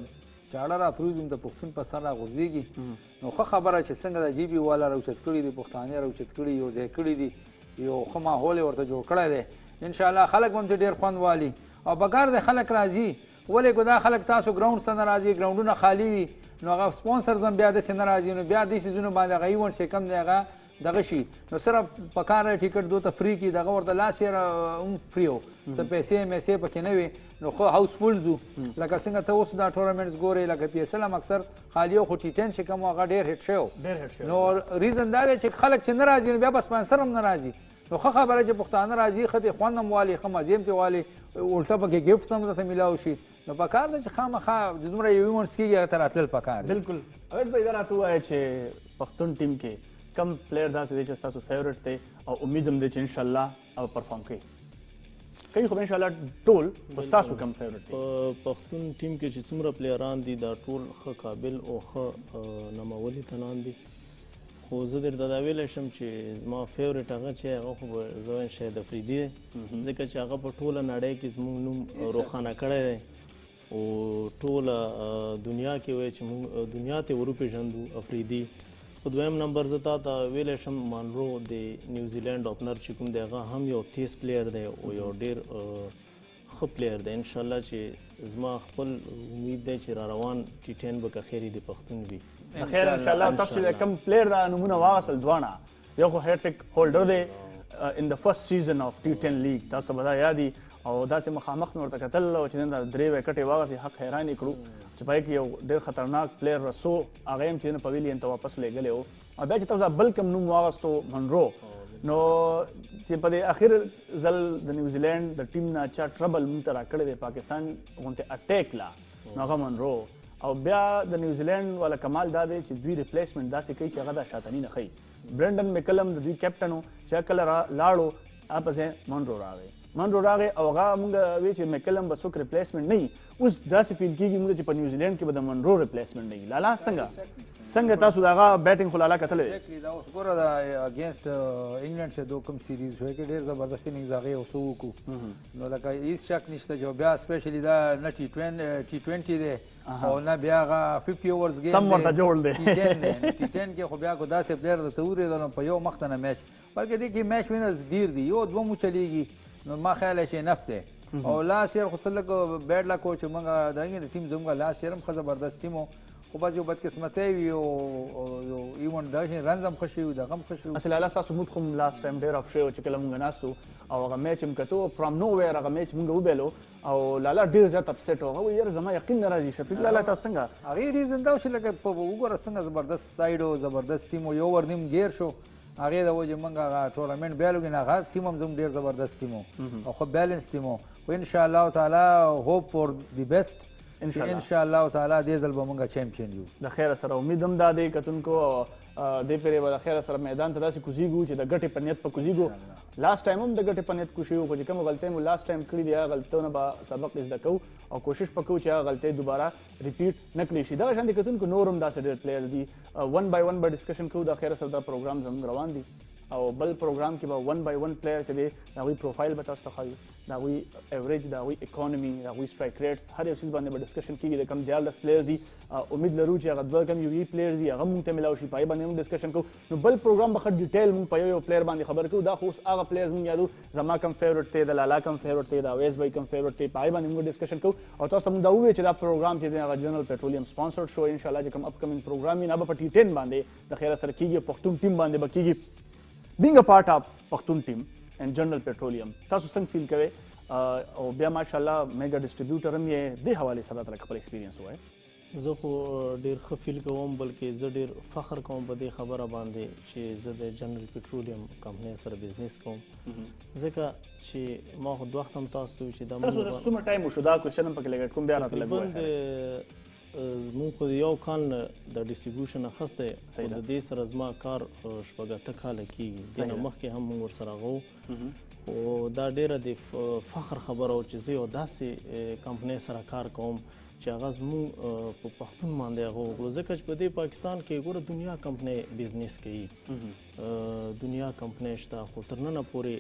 چاړه را پرېوځي د پښتون په سر را غورځېږي، نو ښه خبره چې څنګه د جی بي والا راوچت کړي دي، پښتانه راوچت کړي، یو ځای کړي دي، یو ښه ماحول یې ورته جوړ کړی دی. انشاءالله خلک به هم ډېر خوند والي او پکار دی خلک راځي. ولې که دا خلک تاسو ګراوند ته نه راځي، ګراوندونه خالي وي، نو هغه سپانسرز هم بیا داسې نه راځي، نو بیا دې څیزونو باندې هغه ایونټ چې کوم دی هغه دغه شي. نو صرف پکار دی ټیکټ دوی ته free کړي، دغه ورته لاس یې هم free و، څه پیسې میسې پکې نه وي، نو ښه house full ځو. لکه څنګه ته اوس دا tournaments ګورې، لکه پي ایس ال هم اکثر خالي و، خو ټي ټین چې کوم هغه ډېر hit شوی و. نو reason دا دی چې خلک چې نه راځي نو بیا به سپانسر هم نه راځي. نو ښه خبره چې پښتانه راځي، ښه دې خوند هم والي، ښه مزې هم ترې والي، الټه پکې gift هم درته میلاو شي. نو پکار دی چې خامخا دومره یو events کېږي هغه ته راتلل پکار دی. بالکل. اویس بھائی دا راته ووایه چې پښتون ټیم کې کم player داسې دی چې ستاسو favourite دی او امید هم دی چې انشاءالله هغه perform کوي؟ کوي خو به انشاءالله ټول، خو ستاسو کم favourite دی؟ په پښتون ټیم کې چې څومره player ان دي دا ټول ښه قابل او ښه نومولي تنان دي. خو زه درته دا ویلی شم چې زما favourite هغه چې هغه خو به زه وایم شاهد افریدي دی، ځکه چې هغه په ټوله نړۍ کې زموږ نوم روښانه کړی دی او ټوله دنیا کې وایي چې موږ دنیا ته وروپېژندو افریدي. په دویم نمبر زه تا ته ویلی شم مانرو د نیوزیلینډ opener چې کوم دی هغه هم یو تیز player دی او یو ډېر ښه player دی. انشاءالله چې زما خپل امید دی چې را روان ټي ټین به که خیر د پښتون وي. خیر انشاءالله. تاسو د کوم player دا نومونه واغستل دواړه، یو خو hat-trick holder دی in the first season of T 10 league، تاسو به دا یادي، او داسې مخامخ مې ورته کتل او چې نن دا درې ویکټې واغستې، حق حیران یې کړو چې په هغې کې یو ډېر خطرناک player رسو، هغه یې هم چې نن pavilion ته واپس لېږلی و. او بیا چې تاسو دا بل کوم نوم واغستو منرو، نو چې په دې اخر ځل د نیوزیلینډ د ټیم نه چا trouble مونږ ته راکړی دی پاکستان غونتې attack لا، نو هغه منرو. او بیا د نیوزیلینډ والا کمال دا دی چې دوی replacement داسې کوي چې هغه دا شاتني نه ښیي. برینډن میکلم د دوی کپټن و چې هغه کله لاړو هغه په ځای منرو راغی، منرو راغی او هغه مونږ وی چې میکلم به څوک replacement نه وي. اوس داسې feel کېږي مونږ چې په نیوزیلینډ کې به د منرو replacement نه وي. لالا څنګه تاسو د هغه batting خو لالا کتلی دی؟ دا اوس ګوره دا against انګلینډ چې دوه کوم series شوی کې ډېر زبردست innings هغې اوس وکړو، نو لکه هېڅ شک نشته چې بیا specially دا نه ټي 20 دی او نه بیا هغه 50 overs game سم ورته جوړ دی، ټي 10 دی. ټي 10 کې خو بیا کو داسې player درته ورېده نو په یو مخته نه match، بلکې دې کې match winners ډېر دي، یو دوه مو چلېږي، نو ما خیال دی چې enough دی. او last year خو څه لږ bad luck و چې موږ د هغې ټیم زموږ last year هم ښه زبردست ټیم و، خو بس یو بدقسمتۍ وي او یو event داسې runs هم ښه شوي وو، دغه هم ښه شوي وو. اصل لالا ستاسو mood خو هم last time ډېر off شوی و چې کله موږ ناست وو او هغه match هم کتو، from nowhere هغه match موږ وبایلو او لالا ډېر زیات upset و. هغه وایي یاره زما یقین نه راځي. شفیق لالا تاسو څنګه؟ هغې reason دا و چې لکه وګوره څنګه زبردست side و، زبردست ټیم و، یو ور نیم ګیر شو، هغې د وجې موږ هغه tournament بایلو، نه هغه ټیم هم زموږ ډېر زبردست ټیم و او ښه balance ټیم و. خو انشاءالله تعالی hope for the best، ان شاء الله تعالی دې ځل به موږ champion یو. د خیره سره امید هم دا دی کتونکو، دې پرې به د خیره سره میدان ته داسې کوزیږو چې د ګټې په نیت په کوزیږو. last time هم د ګټې په نیت کوشیو، خو چې کومه غلطۍ مو last time کړې دي هغه غلطیو نه به سبق زده کوو او کوشش به کوو چې هغه غلطۍ دوباره repeat نه کړی شي. دغه شان دي کتونکو نور هم داسې ډېر player دي، 1 by 1 به discussion کوو. د خیره سره دا پروګرام زموږ روان دی او بل پروګرام کې به 1 by 1 player چې دی د هغوی profile به تاسو ته ښایو، د هغوی average، د هغوی economy، د هغوی strike rates، هر یو څیز باندې به discussion کېږي. د کوم 13 players دي، امید لرو چې هغه دوه کوم یو players دي هغه مونږ ته میلاو شي، په هغې باندې موږ discussion کوو. نو بل پروګرام به ښه detail مونږ په یو یو player باندې خبر کوو. دا خو اوس هغه players مونږ یادو، زما کوم favourite دی، د لالا کوم favourite دی، د اویس بھائی کوم favourite دی، په هغې باندې موږ discussion کوو. او تاسو ته موږ دا وویل چې دا پروګرام چې دی هغه جنرال پټرولیم sponsored شو. انشاءالله چې کوم upcoming پروګرام وي نه به په ټي 10 باندې د خیره سره کېږي، پښتون ټیم باندې به کېږي. Being a part of Pakhtun team and General Petroleum، تاسو څنګه feel کوئ؟ او بیا ماشاءالله mega distributor هم یې، دې حوالې سره راته خپل experience ووایئ. زه خو ډېر ښه feel کوم، بلکې زه ډېر فخر کوم په دې خبره باندې چې زه د جنرال پټرولیم کمپنۍ سره business کوم، ځکه چې ما خو دوه وخت هم تاسو ته وویل چې دا ستاسو څومره time وشو دا question هم پکې لګېد کوم، بیا راته لږ ووایئ. مونږ خو یو کال نه د distribution اخیستی، خو د دې سره زما کار شپږ اته کاله کېږي، دې نه مخکې هم مونږ ورسره هغه وو. خو دا ډېره د فخر خبره وه چې زه یو داسې کمپنۍ سره کار کوم چې هغه زموږ په پښتون باندې هغه وکړو، ځکه چې په دې پاکستان کې ګوره دنیا کمپنۍ business کوي، دنیا کمپنۍ شته، خو تر ننه پورې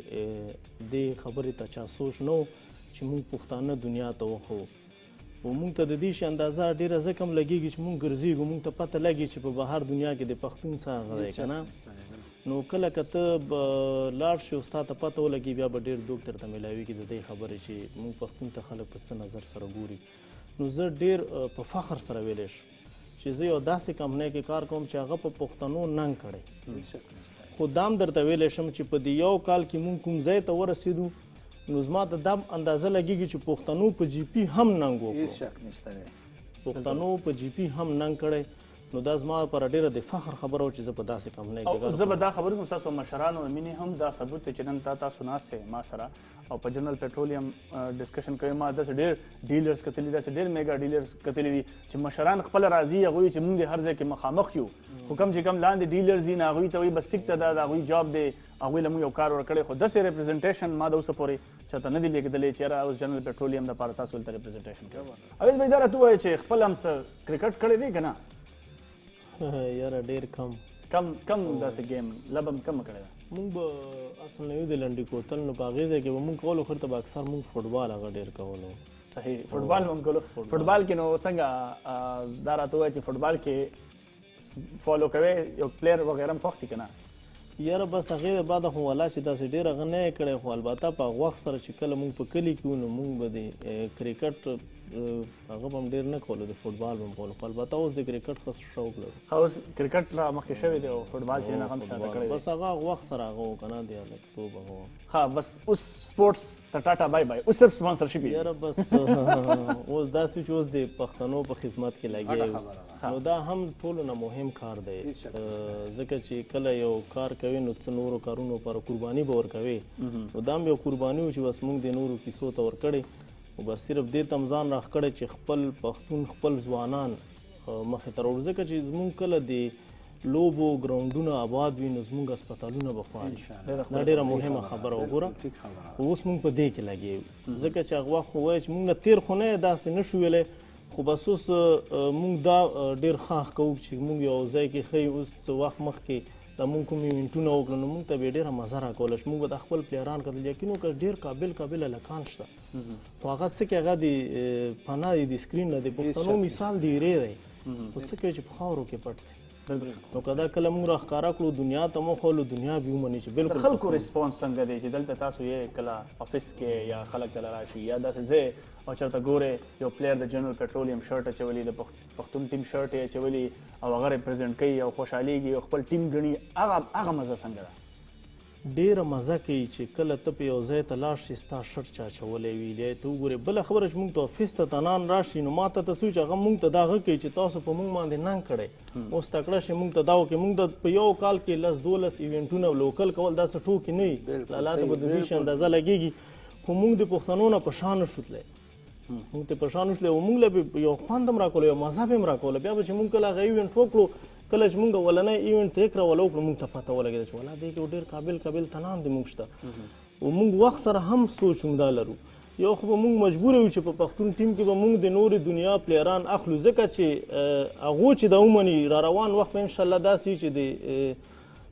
دې خبرې ته چا سوچ نه و چې موږ پښتانه دنیا ته وښوو. او موږ ته د دې شي اندازه ډېره ځکه هم لګېږي چې موږ ګرځېږو، موږ ته پته لګي چې په بهر دنیا کې د پښتون څه هغه دی که نه. نو کله که ته لاړ شې او ستا ته پته ولګي، بیا به ډېر دوک درته میلاویږي د دې خبرې چې موږ پښتون ته خلک په څه نظر سره ګوري. نو زه ډېر په فخر سره ویلی شم چې زه یو داسې کمپنۍ کې کار کوم چې هغه په پښتنو ننګ کړی. خو دا هم درته ویلی شم چې په دې یو کال کې موږ کوم ځای ته ورسېدو، نو زما ته دا اندازه لګېږي چې پښتنو په جی پي هم ننګ وکړو. هېڅ شک نشته دی، پښتنو په جی پي هم ننګ کړی. نو دا زما لپاره ډېره د فخر خبره وه چې زه په داسې کمپنۍ کې کار زه به دا خبره کوم، ستاسو مشرانو مینې هم دا ثبوت دی چې نن تاسو ناست یئ ما سره او په جنرال پټرولیم ډسکشن کوي. ما داسې ډېر ډیلرز کتلي، داسې ډېر میګا ډیلرز کتلي دي چې مشران خپله راځي، هغوی چې موږ دې هر ځای کې مخامخ یو، خو کم چې کم لاندې ډیلرز دي، نو هغوی ته وایي بس ټیک ته دا د هغوی جاب دی، هغوی له موږ یو کار ورکړی. خو داسې ریپرزنټیشن ما د اوسه پورې چاته نه دی لېږدلی چې یاره اوس جنرال پټرولیم دپاره تاسو دلته ریپرزنټیشن کوئ. اویس بھائی، دا راته ووایه چې خپل هم څه کرکټ کړی دی که نه؟ یاره ډېر کم کم کم داسې ګیم لبم کم کړی ده. موږ به اصل نه یو د لنډي کوتل، نو په هغې ځای کې به موږ کولو، خو ته به اکثر موږ فوټبال هغه ډېر کولو. صحیح، فوټبال هم کولو. فوټبال کې نو څنګه دا راته ووایه چې فوټبال کې فالو کوې یو پلیر وغیره هم خوښ دي که نه؟ یاره بس هغې د بعده خو والله چې داسې ډېر هغه نه یې کړی، خو البته په هغه وخت سره چې کله موږ په کلي کې وو، نو موږ به د کرکټ هغه به هم ډېر نه کولو، د فوټبال به هم کولو، خو البته اوس د کرکټ ښه شوق لرو. ښه، اوس کرکټ را مخکې شوی دی او فوټبال چې هغه هم شاته کړی دی. بس هغه هغه وخت سره هغه و که نه، د هلکتوب هغه و. ښه، بس اوس سپورټس ته ټاټا بای بای، اوس صرف سپانسرشپ یې. یاره بس اوس داسې چې اوس د پښتنو په خدمت کې لګیا یو، نو دا هم ټولو نه مهم کار دی، ځکه چې کله یو کار کوي نو څه نورو کارونو لپاره قرباني به ورکوي، نو دا هم یو قرباني و چې بس موږ د نورو کیسو ته ورکړې، نو بس صرف دې ته هم ځان راښکړی چې خپل پښتون خپل ځوانان مخې ته راوړو، ځکه چې زموږ کله د لوبو ګراونډونه آباد وي نو زموږ هسپتالونه به خوار وي. دا ډېره مهمه خبره وګوره. خو اوس موږ په دې کې لګیا یو، ځکه چې هغه وخت خو وایي چې موږ نه تېر خو نه داسې نه شو ویلی، خو بس اوس موږ دا ډېر ښه کوو چې موږ یو ځای کې ښه یو. اوس څه وخت مخکې دا موږ کوم ایونټونه وکړو نو موږ ته به یې ډېره مزه راکوله چې موږ به دا خپل پلیران کتل. یقین وکړه ډېر قابل قابل هلکان شته، خو هغه څه کې هغه د پناه دی د سکرین نه، د پښتنو مثال د ایرې دی، خو څه کوي چې په خاورو کې پټ دی. نو که دا کله موږ راښکاره کړو دنیا ته مو ښولو، دنیا به ومني چې بالکل. د خلکو ریسپانس څنګه دی چې دلته تاسو یې کله افیس کې یا خلک کله راشي یا داسې ځای او چېرته ګورې یو پلیر د جنرال پټرولیم شرټ اچولی، د پښتون ټیم شرټ یې اچولی او هغه ریپرزنټ کوي او خوشحالېږي او خپل ټیم ګڼي، هغه مزه څنګه ده؟ ډېره مزه کوي چې کله ته په یو ځای ته لاړ شې ستا شرټ چا اچولی وي، بیا یې ته وګورې. بله خبره چې موږ ته افیس ته تنان راشي نو ما ته ته څه چې هغه موږ ته دا غږ کوي چې تاسو په موږ باندې ننګ کړی، اوس تکړه شئ موږ ته دا وکړئ. موږ ته په یو کال کې 10 12 ایونټونه لوکل کول دا څه ټوکې نه وي، لالا ته به د دې شي اندازه لګېږي، خو موږ د پښتنو نه په شا نه شو تللی، موږ ته په شا نه شو تللی او موږ له به یو خوند هم راکولو، یو مزه به هم راکوله. بیا به چې موږ کله هغه ایونټ وکړو، کله چې موږ اولنی ایونټ ته یې راوله وکړو، موږ ته پته ولګېده چې والله دې کې ډېر قابل قابل تنان دي موږ شته، او موږ وخت سره هم سوچ هم دا لرو. یو خو به موږ مجبور یو چې په پښتون ټیم کې به موږ د نورې دنیا پلیران اخلو، ځکه چې هغو چې دا ومني را روان وخت به انشاءالله داسې چې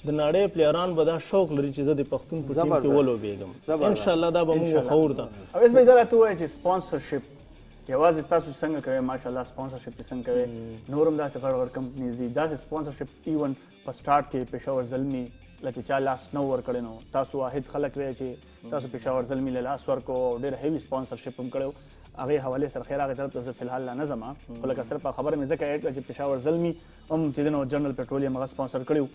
د نړۍ پلیران به دا شوق لري چې زه د پښتون په ټیم کې ولوبېږم، انشاءالله دا به موږ وښور ته. اویس بھائی، دا راته ووایه چې سپانسرشپ یوازې تاسو څنګه کوئ؟ ماشاءالله سپانسرشپ یې څنګه کوئ؟ نور هم داسې غټ غټ کمپنیز دي، داسې سپانسرشپ ایون په سټارټ کې پېښور زلمي له چې چا لاس نه ورکړی، نو تاسو واحد خلک وئ چې تاسو پېښور زلمي له لاس ورکړو او ډېر هیوي سپانسرشپ هم کړی و. هغې حوالې سره خیر هغې طرف ته زه فی الحال لا نه ځم، خو لکه صرف خبره مې ځکه ایډ کړه چې پېښور زلمي هم چې دی نو جنرال پټرولیم هغه سپانسر کړی و.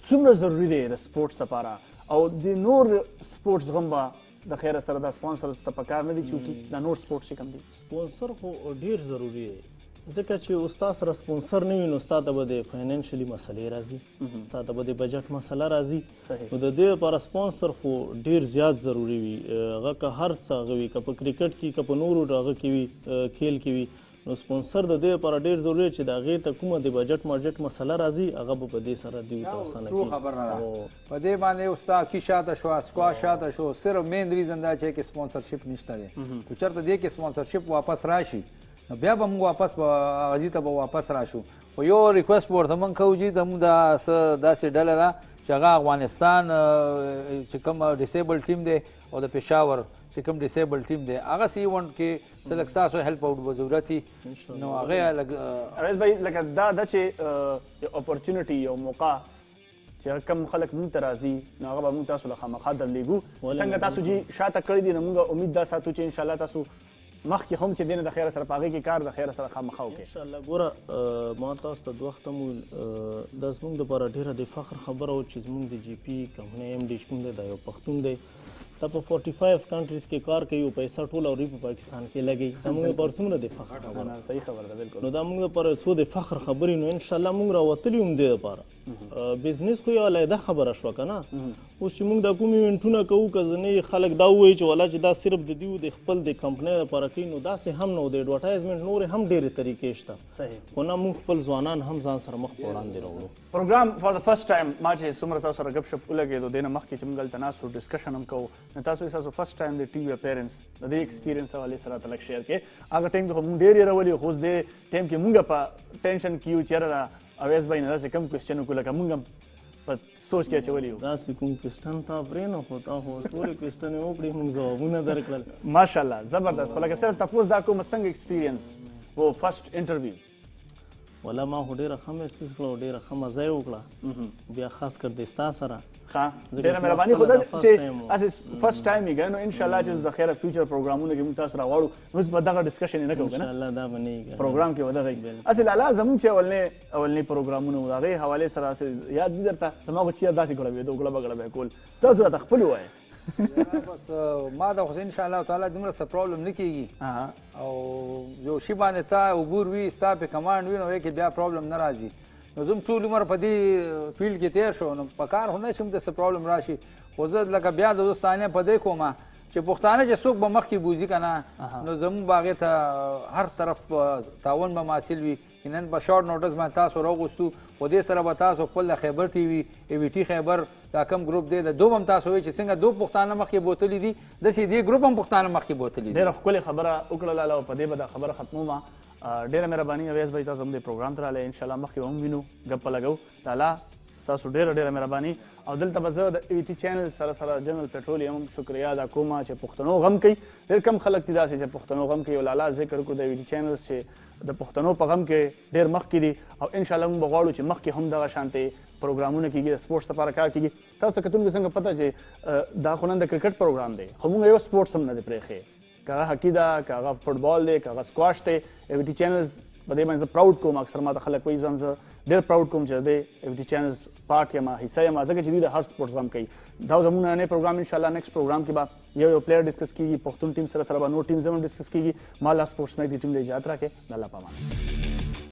څومره ضروري دی د سپورټس لپاره او د نور سپورټس غم به د خیره سره دا سپانسرز ته پکار نه دي چې وکړي، دا نور سپورټس چې کوم دي؟ سپانسر خو ډېر ضروري دی، ځکه چې اوس تا سره سپانسر نه وي نو ستا ته به د فاینانشلي مسلې راځي، ستا ته به د بجټ مسله راځي، نو د دې لپاره سپانسر خو ډېر زیات ضروري وي. هغه که هر څه هغه وي، که په کرکټ کې که په نورو هغه کې وي، کھیل کې وي، نو سپانسر د دې لپاره ډېر ضروري دی چې د هغې ته کومه د بجټ مارجټ مسله راځي هغه به په دې سره دوی ته اسانه کړي. خبره ده په دې باندې اوس تا کی شاته شو، سکوا شاته شو، صرف مین ریزن دا چې کې سپانسرشپ نشته دی. که چېرته دې کې سپانسرشپ واپس راشي نو بیا به موږ واپس په هغه ته به واپس راشو. خو یو ریکوست به ورته موږ کوو چې زموږ دا څه داسې ډله ده چې هغه افغانستان چې کوم ډیسیبل ټیم دی او د پېښور چې کوم ډیسیبل ټیم دی هغه څه ایونټ کې څه لږ ستاسو هیلپ اوټ به ضرورت وي، نو هغه لږ اویس بھائی، لکه دا ده چې یو اپورچونټي یو موقع چې چې هغه کم خلک مونږ ته راځي نو هغه به مونږ تاسو له خامخا درلېږو. څنګه تاسو جی شاته کړی دي، نو مونږ امید دا ساتو چې انشاءالله تاسو مخکې هم چې دی نه د خیره سره په هغې کې کار د خیره سره خامخا وکړئ انشاءالله. ګوره ما تاسو ته د وخته مو دا زموږ دپاره ډېره د فخر خبره وه چې زموږ د جي پي کمپنۍ ایم ډي چې کوم دی دا یو پښتون دی، دا په 45 کنټریز کې کار کوي او پیسه ټوله وري په پاکستان کې لګوي. دا موږ لپاره څومره د فخر خبره، صحیح خبره ده بالکل. نو دا موږ لپاره څو د فخر خبرې، نو انشاءالله موږ راوتلي هم دې لپاره. بزنس خو یوه علیحده خبره شوه که نه. اوس چې موږ دا کوم ایونټونه کوو، که ځینې خلک دا ووایي چې ولا چې دا صرف د دیو د خپل د کمپنۍ لپاره کوي، نو داسې هم نه و. د ایډورټایزمنټ نورې هم ډېرې طریقې شته، خو نه موږ خپل ځوانان هم ځان سره مخ په وړاندې راوړو. پروګرام for the first time ما چې څومره تاسو سره ګپ شپ ولګېدو، دې نه مخکې چې موږ هلته ناست وو discussion هم کوو، نو تاسو یې ستاسو first time د ټي وي appearance د دې experience حوالې سره راته لږ share کړئ. هغه ټایم کې خو موږ ډېر یېرولي، خو اوس دې ټایم کې موږ په tension کې یو چې یاره دا اویس بھائی نه داسې کوم question وکړو لکه موږ هم په سوچ کې اچولي یو. داسې کوم question تا پرې نه خو تا خو ټولې question یې وکړې، موږ ځوابونه درکړل. ماشاءالله زبردست. خو لکه صرف تپوس دا کوم څنګه experience و first interview؟ ولا ما خو ډېره ښه محسوس کړه او ډېره ښه مزه یې وکړه، بیا خاص کر د ستا سره. ښه ډېره مهرباني. خو دا چې هسې first time یې که نو انشاءالله چې د خیره future پروګرامونو کې موږ تاسو راغواړو، نو اوس به دغه discussion یې نه کوو که نه، انشاءالله دا به نه وي پروګرام کې به دغه وي. هسې لالا زموږ چې اولنی پروګرامونه وو د هغې حوالې سره هسې یاد دي درته؟ زما خو چېرې داسې ګړبېدو ګړبه ګړبه یې کول، ستاسو راته خپل ووایه. بس ما د خو انشاءالله تعالی دومره څه problem نه کېږي، او یو شي باندې تا عبور وي، ستا پې command وي، نو کې بیا problem نه راځي. نو زه هم ټول عمر په دې field کې تېر شو، نو په کار خو نه چې موږ ته څه problem راشي. خو زه لکه بیا د دوستانه په دې کومه چې پښتانه چې څوک به مخکې بوځي که نه، نو زموږ به هغې ته هر طرف تاوان به حاصل وي. نن په short notice باندې تاسو راوغوښتو، خو دې سره به تاسو خپل د خیبر ټي وي، ای وي ټي خیبر دا کوم ګروپ دی، د دوه هم تاسو وایي چې څنګه دوه پښتانه مخکې بوتلي دي، داسې دې ګروپ هم پښتانه مخکې بوتلي دي. ډېره ښکلې خبره وکړه لالا، او په دې به دا خبره ختمومه. ډېره مهرباني اویس بھائی، تاسو هم دې پروګرام ته راغلی، انشاءالله مخکې به هم وینو، ګپ په لګو. لالا ستاسو ډېره ډېره مهرباني. او دلته به زه د ای وي ټي چینل سره سره جنرل پټرولیم هم شکریه ادا کوم چې پښتنو غم کوي. ډېر کم خلک دي داسې چې پښتنو غم کوي، او لالا ذکر وکړو د ای وي ټي چینلز چې د پښتنو په غم کې ډېر مخکې دي، او انشاءالله موږ به غواړو چې مخکې هم دغه شانتې پروګرامونه کېږي، د سپورټس لپاره کار کېږي. تاسو ته کتونکو څنګه پته چې دا خو نن د کرکټ پروګرام دی، خو موږ یو سپورټس هم نه دی پرېښی، که هغه هاکي ده، که هغه فوټبال دی، که هغه سکواش دی. ای وي ټي چینلز په دې باندې زه proud کوم. اکثر ما ته خلک وایي ځم زه ډېر proud کوم چې د دې ای وي ټي چینلز part یم، حصه یم، ځکه چې دوی د هر سپورټس غم کوي. دا زموږ نننی پروګرام، انشاءالله next پروګرام کې به یو یو player discuss کېږي، پښتون ټیم سره سره به نور ټیمز هم discuss کېږي. ما لا سپورټس مې د ټیم له اجازه راکړئ. د الله په امان.